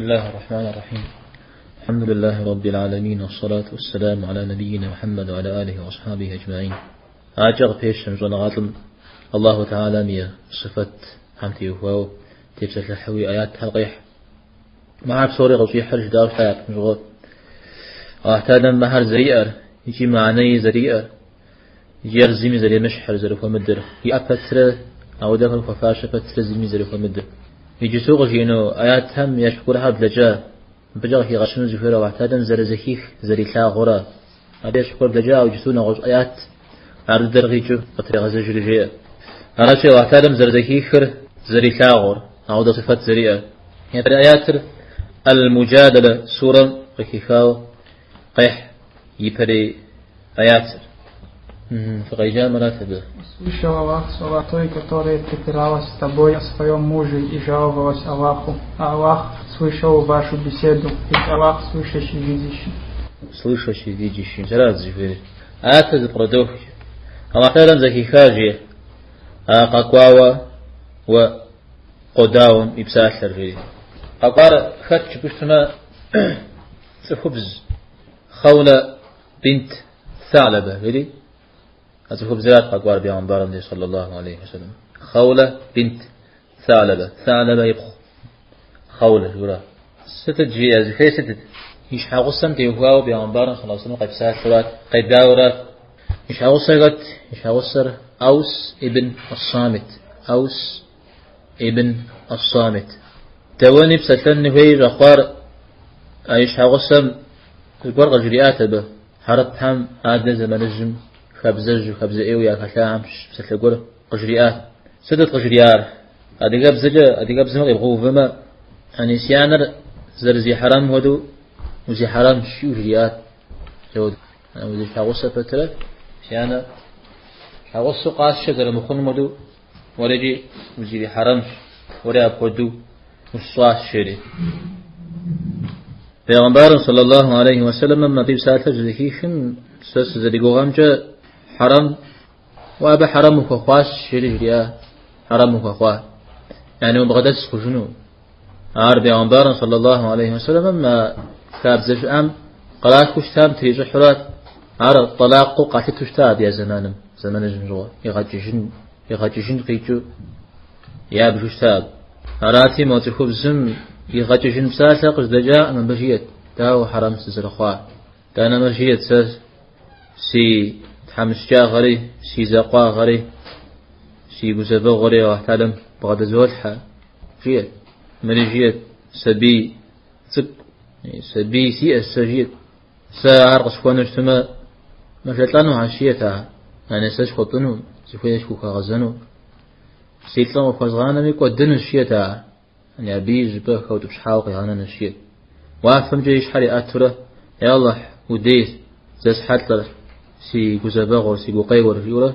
بسم الله الرحمن الرحيم. الحمد لله رب العالمين والصلاة والسلام على نبينا محمد وعلى آله وأصحابه أجمعين. Адэкӏэ къыпещэ щӏэныгъэлӏым Аллаху Тэхьэлам и сыфэтхэм теухуауэ тепсэлъыхьуи аятхэр къехь. Мыхэр псори къыщӏихьыр жытӏауэ щыта япэм щыгъуэ. Аллаху Тэхьэлам мыхэр зэриӏэр икӏи мыхьэнэи зэриӏэр, икӏи ар зыми зэремыщхьыр, зэрыхуэмыдэр, иӏэ пэтрэ ауэдэхэр хуэфащэ пэтрэ зыми зэрыхуэмыдэр. Иджыту къыжиӏэну аятхэм ещхь гуэрхэр блэкӏа, мыбыкӏэ къыхигъэщыну зыхуейр Аллаху Тэхьэлам зэрызэхих, зэрилъагъура. Абы ещхь гуэр блэкӏа, ауэ иджыту нэгъуэщӏ аят ар дыдэр къикӏыу къытрегъэзэжри жеӏэ. Аращи, Аллаху Тэхьэлам зэрызэхихыр, зэрилъагъур, ауэдэ сыфэт зэриӏэр. Япэрей аятыр Аль-Муджадалэ сурэм къыхихауэ къехь ипэрей аятыр. Фыкъеджам арат абы. Слышал Аллах слова той, которая препиралась с тобой о своем муже и жаловалась Аллаху. А Аллах слышал вашу беседу, ведь Аллах слышащий, видящий. Слышащий, видящий. Арат зыхуейр. Аятыр зэпкърыдох. Аллаху Тэхьэлам зэхиха жи, а къэкӏуауэ уэ къодауэм и псалъэр жери. Къэкӏуар хэт жыпӏэу щытмэ, цӏыхубз Хъэулэ бинт Салабэ жери, а цӏыхубзырат къэкӏуар бегъымбарым дей саллаллаху алейхи вассалам. Хъэулэ бинт Салабэ, Салабэ ипхъу Хъэулэ жиӏэурэ. Сытыт жиӏэ, зыхуейр сытыт? И щхьэгъусэм теухуауэ бегъымбарым саллаллаху алейхи вассалам къепсалъэурат, къедауэрат. И щхьэгъусэр хэт? И щхьэгъусэр Аус ибн Ас-Самит. Аус ибн Ас-Самит. Дэуэни псэлъэн хуей щӏэхъуар а и щхьэгъусэм зыгуэр къыжриӏат абы. Хьэрыпхэм адэ зэманыжьым хабзэжьу, хабзэ ӏейуэ яхэлъахэм щыщ псалъэ гуэр къыжриӏат. Сытыт къыжриӏар? Адыгэбзэкӏэ, адыгэбзэм къибгъэувэмэ, яни си анэр зэрызихьэрам хуэдэу узихьэрамщ жиӏэу жриӏат. Узищхьэгъусэ пэтрэ си анэ щхьэгъусэу къасшэ зэрымыхъунум хуэдэу уэрэкӏи узирихьэрэмщ, уэри апхуэдэу усщӏащ, жери. Пейгъэмбарым саллаллаху алейхи уассаламым абы и псалъэр щызэхихым, сэ сызэригугъэмкӏэ хьэрэм, уэ абы хьэрэм ухуэхъуащ, жери жриӏа, хьэрэм ухуэхъуа. Яни убгъэдэс хъужыну. Ар пейгъэмбарым саллаллаху алейхи уассаламым а хабзэ щыӏам кърахыу щытам трищӏыхьурат. Ар тӏалакъыу къалъытэу щыта абы я зэманым, зэманыжьым щыгъуэ, игъэкӏыжын, игъэкӏыжын къикӏыу ябжу щыта абы. Арати, мо цӏыхубзым игъэкӏыжын псалъэ къыжьэдэкӏаӏым, абы жиӏэт, дауэ хьэрэм сызэрыхъуа? Итӏанэ мыр жиӏэт сэ си тхьэмыщкӏагъэри, си закъуагъэри, си гузэвэгъуэри Алыхь Тэхьэлам бгъэдызолъхьэ, жиӏэт. Мыри жиӏэт, сабий цӏыкӏу, сабий сиӏэщ сэ, жиӏэт. Сэ ар къысхуэну щытмэ, мэжэлӏэну жиӏэт ар. Яни сэ схуэпӏыну, зыхуей схухэгъэзэну. Си лӏым къыхуэзгъанэми кӏуэдынущ, жиӏэт ар. Яни абыи зыщӏыпӏэ хэутӏыпщхьауэ къигъэнэнущ, жиӏэт. Уафэмкӏэ и щхьэр иӏэтурэ, Я Алыхь, удейщ, зэсхьэлӏэр, си гузэвэгъуэр, си гукъеуэр, жиӏэурэ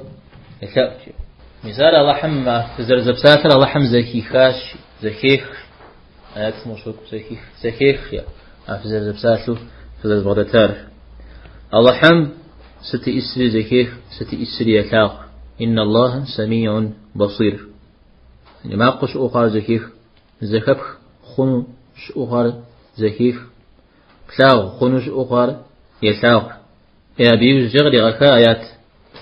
елъэӏут, жиӏэт. Мис ар Алыхьым, фызэрызэпсалъэр Алыхьым зэхихащ, зэхех. Аятым къыщокӏу зэхих, зэхех, жиӏэ, а фызэрызэпсалъэу фызэрызбгъэдэтар. Алыхьым сыт иӏысри зэхех, сыт иӏысри елъагъу. Инна Аллаха самиун басир. Яни макъыу щыӏэу хъуар зэхех, зэхэпх хъуну щыӏэу хъуар зэхех, плъагъу хъуну щыӏэу хъуар елъагъу. Е абы иужькӏэ къригъэха аят.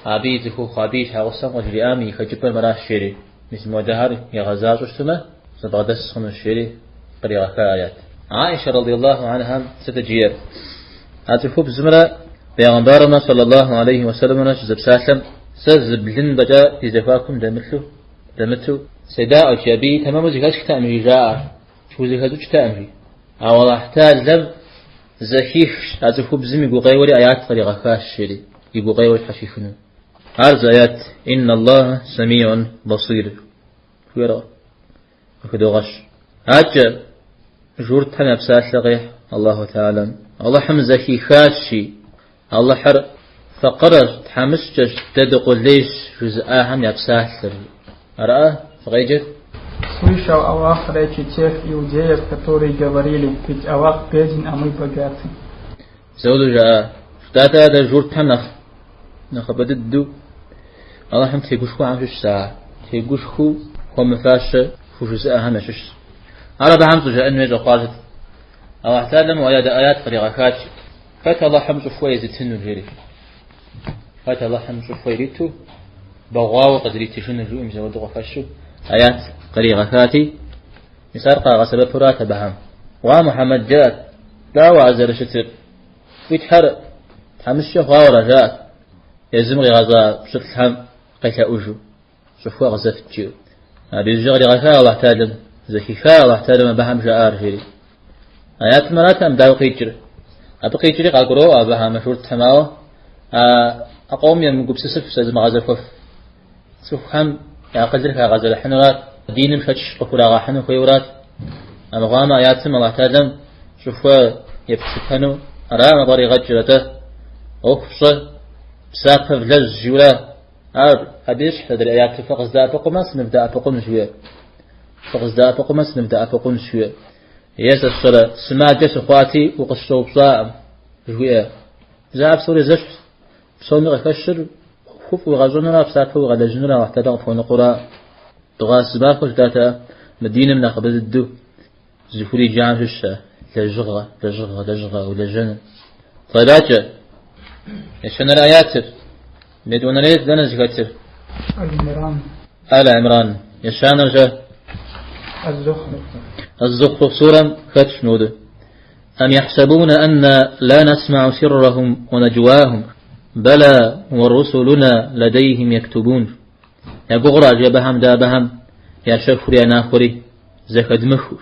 Абы и цӏыхухъу, абы и щхьэгъусэм къыжриӏам и хэкӏыпӏэр мыращ, жери. Мис мыуэдэхэр игъэзащӏэу щытмэ, зэбгъэдэс хъунущ, жери къригъэха аят. Аиша радиаллаху анхам сытыт жиӏэр? А цӏыхубзымрэ бегъымбарымрэ саллаллаху алейхи уассаламрэ щызэпсалъэм, сэ зы блын фӏэкӏа ди зэхуакум дэмылъу, дэмыту, седаӏуэт, жи, абыи тэмэму зэхэсхтэкъым, жи, жаӏэр, схузэхэщӏыкӏтэкъым, жи. Ауэ Аллахь Тэхьэлам зэхихщ а цӏыхубзым и гукъеуэри аят къригъэхащ, жери, и гукъеуэр щхьэщихыну. Ар зы аят, Инна Аллаха самиун басир. Жиӏэрэ къыхыдогъэщ. Адэкӏэ журтхэм я псалъэ къехь Аллаху Тэхьэлам. Аллахьым зэхихащи, Аллахьыр факъырэщ, тхьэмыщкӏэщ, дэ дыкъулейщ жызыӏахэм я псалъэр. Ара фыкъеджэт? Слышал Аллах речи тех иудеев, которые говорили, ведь Аллах беден, а мы богаты. Зэуэду жаӏа. Жытӏат дэ журтхэм нэхъ нэхъыбэ дыдэу Аллахьым тегушхуэхэм щыщщ а тегушхуэу хуэмыфащэ хужызыӏэхэм ящыщщ. Ар абыхэм щӏыжаӏэн хуей щӏэхъуар сыт? Аллахь Тэхьэлам апхуэдэ аят къригъэхащ. Хэт Аллахьым щӏыхуэ езытынур, жери. Хэт Аллахьым щӏыхуэ ириту, бэгъуауэ къызэритыжынур, жиӏэу мис апхуэдэу къыхэщу аят къригъэхати, мис ар къагъэсэбэпурат абыхэм. Уа Мухьэммэд жаӏэрт, дауэ ар зэрыщытыр? Уи Тхьэр тхьэмыщкӏэ хъуауэ ара, жаӏэрт, езым къигъэщӏа пщылӏхэм къелъэӏужу. Щӏыхуэ къызэфт, жиӏэу. Абы иужькӏэ къригъэха Аллахь Тэхьэлам, зэхиха Аллахь Тэхьэлам абыхэм жаӏар, жери. Аятым аратэкъым дауэ къикӏыр. Абы къикӏри къагуроӏуэ абыхэм журтхэм, ауэ а къомым емыгупсысыф, зэзымыгъэзэхуэф цӏыхухэм я акъылыр хагъэзэрыхьынурат, диным шэч къыхурагъэхьыну хуейурат. Армыхъуамэ аятым Аллахь Тэхьэлам щӏыхуэ ептыпэну аракъым абы къригъэкӏыр, атӏэ ӏуэху фщӏэ, псапэ влэжь жиӏэура. Ар абы ещхьщ адрей аятыр, фыкъыздэӏэпыкъумэ, сынывдэӏэпыкъунщ, жиӏэ. Фыкъыздэӏэпыкъумэ, сынывдэӏэпыкъунщ, жиӏэ. Е сэ сщӏэрэ, сымаджэ сыхъуати, укъысщӏэупщӏакъым, жиӏэ. Зэ ар псори зэщхьщ. Псоми къыхэщыр ӏуэхуфӏ уигъэщӏынура, псапэ уигъэлэжьынура, Алыхь Тэхьэлэ къыпхуэныкъуэра. Дыгъуасэ махуэ жытӏатэкъэ, мы диным нэхъыбэ дыдэу зыхуриджам щыщ лэжьыгъэ, лэжьыгъэ, лэжьыгъэ улэжьэныр. Тӏэракӏэ, ещанэрэ аятыр, етӏуанэрейр дэнэ зыхэтыр? Аль-Имран. Аль-Имран. Ещанэр-щэ? Аз-Зухруф. Аз-Зухруф сурэм хэтщ мыуэду. أم يحسبون أنا لا نسمع سرهم ونجواهم بلى ورسلنا لديهم يكتبون. Я гугъэра абыхэм дэ абыхэм я щэхури я нахуэри зэхэдмыхыу.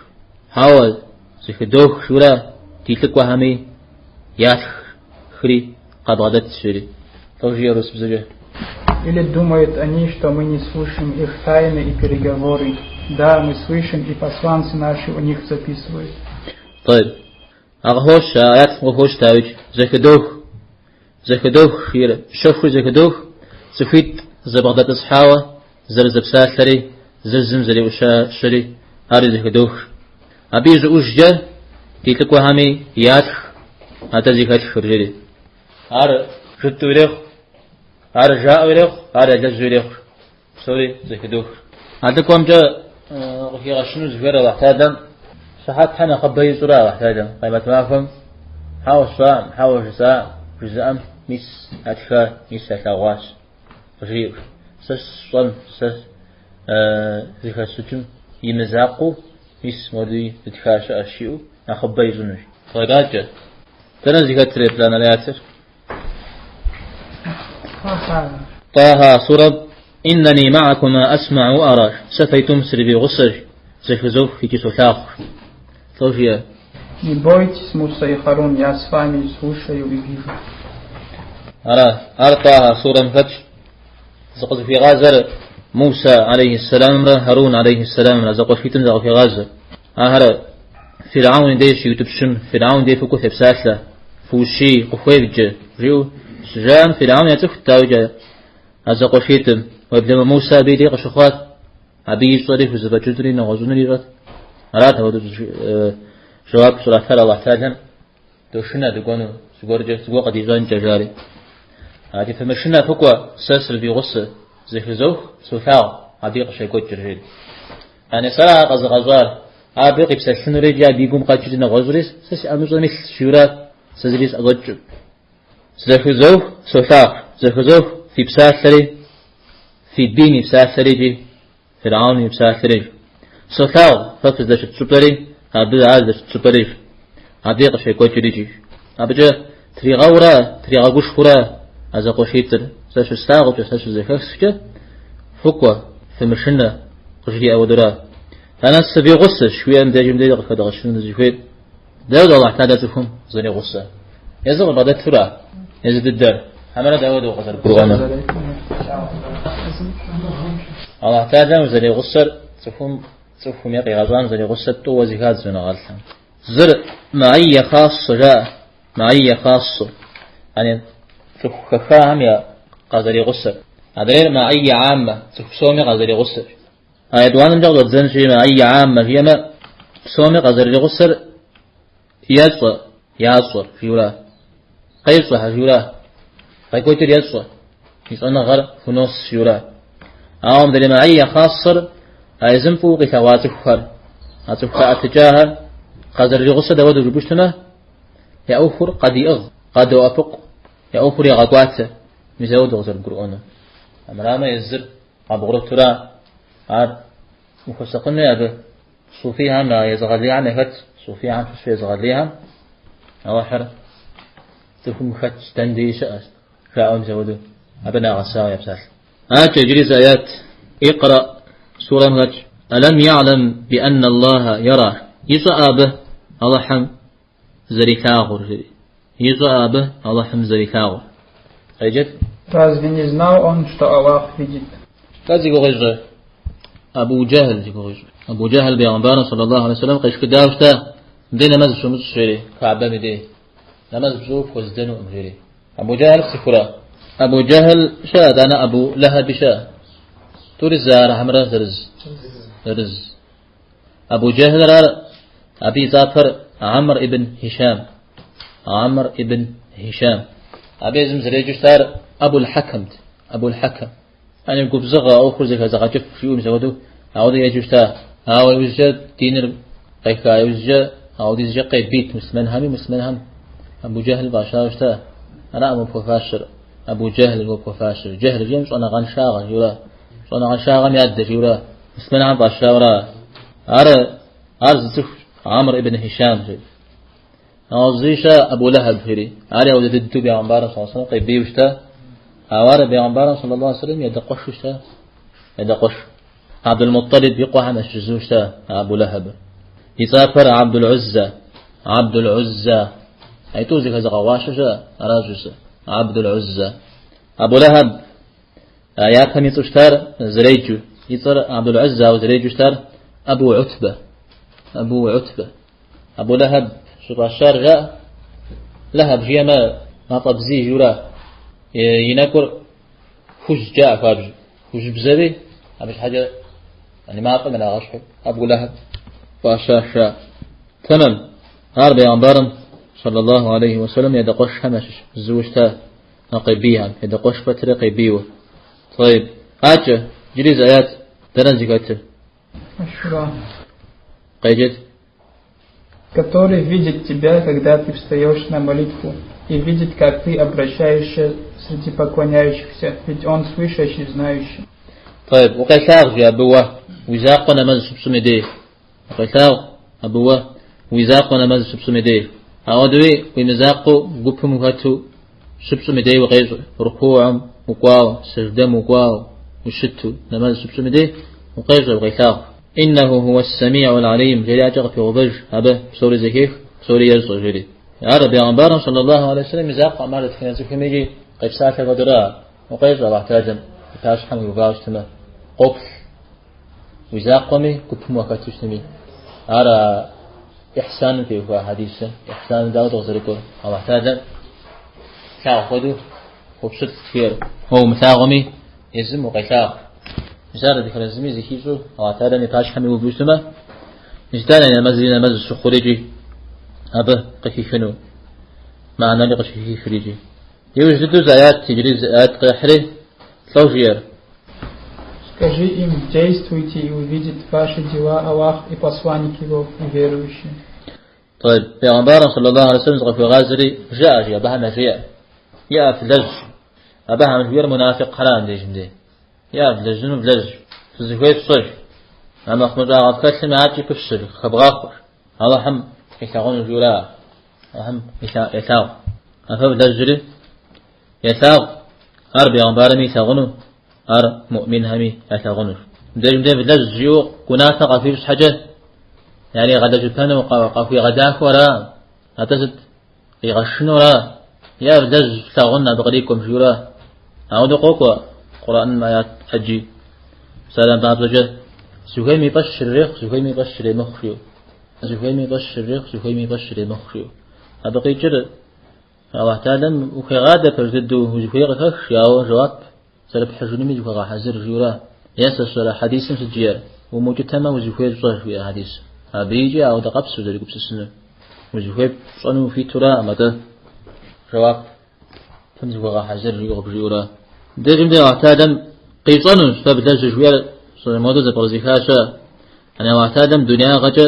Хьэуэ, зэхыдох жиӏэурэ ди лӏыкӏуэхэми ятхри къабгъэдэтщ жери. Лӏо жиӏэ урысыбзэкӏэ. Или думают они, что мы не слушаем их тайны и переговоры. Да, мы слышим, и посланцы наши у них записывают. طيب. А къыхощ, а аятым къыхощ дауикӏ. Зэхыдох. Зэхыдох, жиӏэр, щэхур зэхыдох, цӏыхуитӏ зэбгъэдэтӏысхьауэ зэрызэпсалъэри, зыр зым зэреӏущащэри, ари зэхыдох. Абы ищӏыӏужкӏэ ди лӏыкӏуэхэми ятх, атӏэ зэхэтхыр, жери. Ар жытӏэу ирехъу, ар жаӏэу ирехъу, ар ялэжьу ирехъу, псори зэхыдох. А лӏыкӏуэмкӏэ къыхигъэщыну зыхуейр Алыхь Тэхьэлэм щыхьэтхэр нэхъыбэ ищӏурэ Алыхь Тэхьэлэм къемэт махуэм хьэуэ сщӏаӏым, хьэуэ жысӏаӏым, жызыӏэм мис ятха, мис ялъэгъуащ къыжриӏэу. Сэ сщӏэм, сэ зыхэсщӏыкӏым и мызакъуэу мис моди зытха щыӏэщ жиӏэу нэхъыбэ ищӏынущ. Тӏэракӏэ. Дэнэ зыхэтыр еплӏанэ аятыр? Таха сурэм Иннани ма'акума асмa'у ва ара. Сэ фэйтӏум срывигъусэщ, зэхызох икӏи солъагъу. Лӏо жиӏэ. Не бойтесь, Муса и Харун, я с вами слушаю и вижу. Ара, ар Таха сурэм хэтщ. Зыкъызыхуигъазэр Муса алейхиссаламымрэ Харун алейхиссаламымрэ зэкъуэшитӏым закъыхуегъазэ. Ахэр Фирхьэун и деж щиутӏыпщым, Фирхьэун дей фыкӏуэ фепсалъэ, фыущий, къыхуевджэ, жиӏэу щыжаӏэм, Фирхьэун яцӏыхут дауикӏ а зэкъуэшитӏым. Уеблэмэ Мусэ абы и дей къыщыхъуат, абы ищӏэри хузэфӏэкӏынури нэгъуэщӏынури ищӏэт. Арат апхуэдэу жэуап щӏратар Алыхь Тэхьэлэм дошынэ дыкӏуэну, зыгуэркӏэ, зыгуэр къыдищӏэнкӏэ, жари. Ади фымышынэ фыкӏуэ, сэ срывигъусэ, зэхызох, солъагъу, абы къыщекӏуэкӏыр, жери. Яни сэра ар къэзыгъэщӏар, абы къипсэлъынури икӏи абы и гум къэкӏри нэгъуэщӏри сэ си ӏэмыщӏэм илъщ, жиӏэурэ сэ зыри сӏэщӏэкӏым. Зэхызох, солъагъу, зэхызох фи псалъэри, фи бийм и псалъэри икӏи Фирхьэуным и псалъэри. Солъагъу фэ фыздэщыт щӏыпӏэри, абы ар здэщыт щӏыпӏэри, абы къыщекӏуэкӏыр икӏи. Абыкӏэ тригъэурэ, тригъэгушхурэ а зэкъуэшитӏыр сэ щыслъагъукӏэ, сэ щызэхэсхкӏэ, фыкӏуэ, фымышынэ, къыжриӏэ хуэдэурэ. Итӏанэ сывигъусэщ, жиӏэм дежым деж къыхэдгъэщыну дызыхуейр. Дауэ Алыхь Тэхьэлэ цӏыхум зэригъусэр? Езыр къыбгъэдэтура? Езы дыдэр? Хьэмэрэ дауэ къызэрыбгурыӏуэнур? Алыхь Тэхьэлэм зэригъусэр цӏыхум цӏыхум е къигъэщӏам зэригъусэр тӏууэ зэхадз щӏэныгъэлӏхэм. Зыр маийэ хасса жаӏэ, маийэ хасса, яни цӏыху хэхахэм я къазэригъусэр. Адрейр маийэ аммэ, цӏыху псоми къазэригъусэр. А етӏуанэмкӏэ къыщӏэддзэнщи, маийэ аммэ жиӏэмэ, псоми къазэригъусэр ещӏэ, ящӏэр, жиӏэура. Къещӏэхэ, жиӏэура. Къекӏуэкӏыр ещӏэ, и щӏэныгъэр хунос, жиӏэура. Ауэ мыдрей маийэ хасэр а езым фӏыуэ къилъэгъуа цӏыхухэр, а цӏыху хэӏэтыкӏахэр Къазэрыригъусэр дауэдэу жыпӏэу щытмэ, я ӏуэхур къадиӏыгъ, къадоӏэпыкъу, я ӏуэхур егъэкӏуатэ. Мис ауэдэу къызэрыбгурыӏуэнур. Армырамэ езыр къабгъурытура, ар ухуэсакъын хуей абы. Суфийхэм езыгъэлейхэм яхэтщ, суфийхэм щыщу езыгъэлейхэм Алыхьыр цӏыхум хэтщ, дэн дей щыӏэщ, жаӏэу мис ауэдэу абы нагъэсауэ я псалъэ. Адэкӏэ иджыри зы аят Икъра сурэм хэтщ. Алам ялам би анна Аллаха яра. Ищӏэ абы Алыхьым зэрилъагъур, жери. Ищӏэ абы Алыхьым зэрилъагъур. Къеджэт? Разве не знал он, что Аллах видит? Хэт зи гугъу ищӏыр? Абу Джахл зи гугъу ищӏыр. Абу Джахл бегъымбарым саллаллаху алейхи вассалам къешхыдауэ щыта, мыбдей нэмэз щумыщӏ, жери, Каабэм и дей. Нэмэз пщӏыу пхуэздэнукъым, жери. Абу Джахл пцӏыхурэ? Абу Джахл щыӏэ, итӏанэ Абу Лэхьэби щыӏэ. Тӏури зы ара хьэмэрэ зырыз? Зырыз. Абу Джахлыр ар абы и цӏапэр Амр ибн Хишам. Амр ибн Хишам. Абы езым зэреджэу щытар Абул Хьэкэмт. Абул Хьэкэм. Ани губзыгъэ ӏуэхур зэхэзыгъэкӏыф жиӏэу мис ауэдэу, ауэдэу еджэу щыта. Ауэ иужькӏэ диныр къеха иужькӏэ ауэдизкӏэ къебийт муслъымэнхэми, муслъымэнхэм Абу Джахл фӏащауэ щыта. Араӏым уэ пхуэфащэр, Абу Джахл уэ пхуэфащэр. Джахл жиӏэм щӏэныгъэншагъэ жиӏэурэ, щӏэныгъэншагъэм ядэ жиӏэурэ муслъымэнхэм фӏащауэра. Ар, ар зы цӏыхущ, Амр ибн Хишам жери. Нэгъуэщӏ зыри щыӏэ Абу Лэхьэб жери. Ари ауэдэ дыдэу бегъымбарым саллаллаху алейхи вассалам къебийуэ щыта. Ауэ ар бегъымбарым саллаллаху алейхи вассалам и адэкъуэшу щыта. И адэкъуэш. Абдул Мутталиб и къуэхэм ящыщ зыуэ щыта Абу Лэхьэб. И цӏапэр Абдул Узза. Абдул Узза. Айтӏу зэхэзыгъэгъуащэ щыӏэ, аращ жысӏэр. Абдул Узза. Абу Лэхьэб япэм и цӏэу щытар зэреджэу. И цӏэр Абдул Узза, ауэ зэреджэу щытар Абу Утбэ. Абу Утбэ. Абу Лэхьэб щӏыфӏащар жаӏэ. Лэхьэб жиӏэмэ, мафӏэ бзий жиӏэурэ и нэкӏур хужь жаӏэ хуабжьу. Хужьыбзэри абы щхьэкӏэ яни мафӏэм ирагъэщхьу Абу Лэхьэб фӏаща жаӏэ. Тэмэм. Ар бегъымбарым саллаллаху алейхи уэсэлэм и адэкъуэшхэм ящыщ зыуэ щыта къебийхэм, и адэкъуэш пэтрэ къебийуэ. Тӏэйб. Адэкӏэ, иджыри зы аят дэнэ зыхэтыр? Аш-Шура. Къеджэт. Который видит тебя, когда ты встаешь на молитву, и видит, как ты обращаешься среди поклоняющихся, ведь он слышащий, знающий. Тӏэйб, укъелъагъу, жи абы уэ, уи закъуэ нэмэз щыпщӏым и дей. Укъелъагъу абы уэ, уи закъуэ нэмэз щыпщӏым и дей. Ауэдэуи уимызакъуэу гупым ухэту щыпщӏым и дей укъещӏэ. Рукуум укӏуауэ, сэждэм укӏуауэ, ущыту нэмэз щыпщӏым и дей укъещӏэ, укъелъагъу. Иннаху хуа ссамиу алим, жери адэкӏэ къыпегъэувэж, абы псори зэхех, псори ещӏэ, жери. Ар бегъымбарым саллаллаху алейхи вассалам и закъуэкъым, ар дэтхэнэ цӏыхуми икӏи къепсалъэ хуэдэра. Укъещӏэ Аллахь Тэхьэлам и пащхьэм уиувауэ щытмэ, къоплъ. Уи закъуэми, гупым уахэту щытми. Ар а ихьсаным теухуа хьэдисыр. Ихьсаным дауэ дыкъызэрыкӏуэр? Аллахь Тэхьэлам плъагъу хуэдэу хуопщылӏ жиӏэр. Уэ умылъагъуми, езым укъелъагъу. Мис ар дэтхэнэ зыми зыхищӏэу Аллахь Тэхьэлам и пащхьэм иувэу щытмэ, мис итӏанэ нэмэзри нэмэз щыхъур икӏи абы къыхихыну мыхьэнэри къыщыхихыр икӏи. Иужь дыдэу зы аят, иджыри зы аят къехьри, лӏо жиӏэр. Скажи им, действуйте, и увидит ваши дела Аллах и посланник его, и верующие. Тӏэйб, бегъымбарым саллаллаху алейхи вассалам зыкъыхуигъазэри, жыӏэ, жи, абыхэм яжеӏэ. Иӏэ, флэжь. Абыхэм жиӏэр мунафикъхьэра мыбдежым дей. Иӏэ, влэжьыну влэжь. Фызыхуейр фщӏэж. А мыхъумыщӏагъэ фхэлъым адэкӏи пыфщэ, хэвгъахъуэ. Аллахьым къилъагъуну жиӏэура? Аллахьым елъагъу. А фэ влэжьри елъагъу. Ар бегъымбарми илъагъуну, ар муӏминхэми ялъагъунущ. Мыбдежым дей влэжь жиӏэу унафэ къахуищӏ щхьэкӏэ, яригъэлэжьыпэну къахуигъэдахэу ара? Атӏэ сыт къигъэшыну ара? Е влэжь флъагъун абы кърикӏуэм жиӏэура? Ауэдэу къокӏуэ Къурӏэным аят ӏэджи. Псалъэм папщӏэкӏэ, зыхуейм и фӏэщ ирырехъу, зыхуейм и фӏэщ иремыхъу жиӏэу. Зыхуейм и фӏэщ ирырехъу, зыхуейм и фӏэщ иремыхъу жиӏэу. Абы къикӏыр Аллахь Тэхьэлам ухуегъадэ пэж дыдэу узыхуейр къыхэх, ауэ жэуап зэрыпхьыжынуми зыхуэгъэхьэзыр жиӏэура. Е сэ сщӏэрэ хьэдисым сыт жиӏэр? Умыукӏытэмэ узыхуейр щӏэ, жиӏэ хьэдис. Абы икӏи ауэдэ къабзэу узэрегупсысынур. Узыхуейр пщӏэну ухуитура, атӏэ жэуапым зыхуэгъэхьэзыр жиӏэу къыбжиӏэура. Мыбдежым дей Аллахь Тэхьэлам къищӏэнущ, фэ влэжьыр жиӏэр щӏэмодэ зэпкърызыха щыӏэ. Ани Аллахь Тэхьэлам дунягъэкӏэ.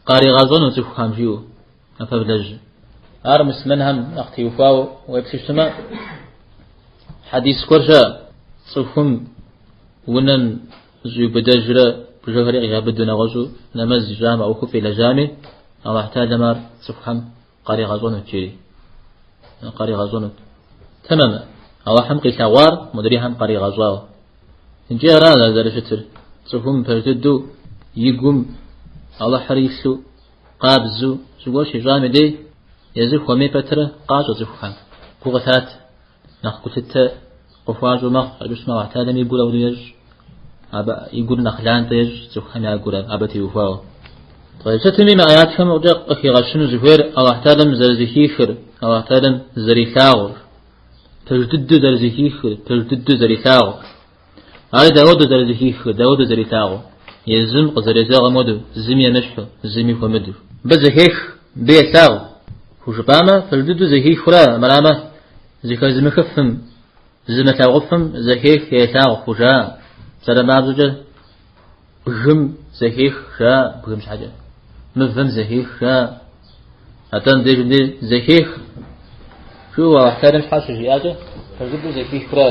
Къаригъэщӏэну цӏыхухэм жиӏэу а пэблэжьым. Ар муслъымэнхэм нэхъ теухуауэ уеплъу щытмэ, хьэдис гуэр щыӏэ, цӏыхум унэм зыщӏиубыдэжрэ бжэхэри къигъэбыдэу нэгъуэщӏу нэмэз ищӏамэ, ӏуэхуфӏ илэжьами, Алыхь Тэхьэлам ар цӏыхухэм къаригъэщӏэнут жери. Къаригъэщӏэнут. Тэмэм, Алыхьым къилъэгъуар модрейхэм къаригъэщӏауэ. Икӏи ара зэрыщытыр? Цӏыхум пэж дыдэу и гум Алыхьыр илъу, къабзэу зыгуэр щищӏам и дей, езыр хуэмей пэтрэ къащӏэ цӏыхухэм. Гу къылъатэ, нэхъ гулъытэ къыхуащӏу мэхъу, абы щытмэ Алыхь Тэхьэлам и гур ауэдэу ещӏ. Абы и гур нэхъ лантӏэ ещӏ цӏыхухэм я гур абы теухуауэ. Сытми мы аятхэмкӏэ къыхигъэщыну зыхуейр Алыхь Тэхьэлам зэрызэхихыр, Алыхь Тэхьэлам зэрилъагъур. Пэж дыдэу зэрызэхихыр, пэж дыдэу зэрилъагъур. Ари дауэдэу зэрызэхихыр, дауэдэу зэрилъагъур? Езым къызэрезэгъым хуэдэу, зыми емыщхьу, зыми хуэмыдэу. Мыбы зэхех, мыбы елъагъу. Хужыпӏамэ, пэж дыдэу зэхихыурэ, армырамэ, зэхэзымыхыфым, зымылъагъуфым зэхех, елъагъу хужаӏэ. Псалъэм папщӏэкӏэ, бгым зэхех жаӏэ бгым щхьэкӏэ. Мывэм зэхех жаӏэ. Атӏэ мыбдежым дей зэхех. Жиӏэу Алыхь Тэхьэлам щхьэ щыжиӏакӏэ, пэж дыдэу зэхихрэ?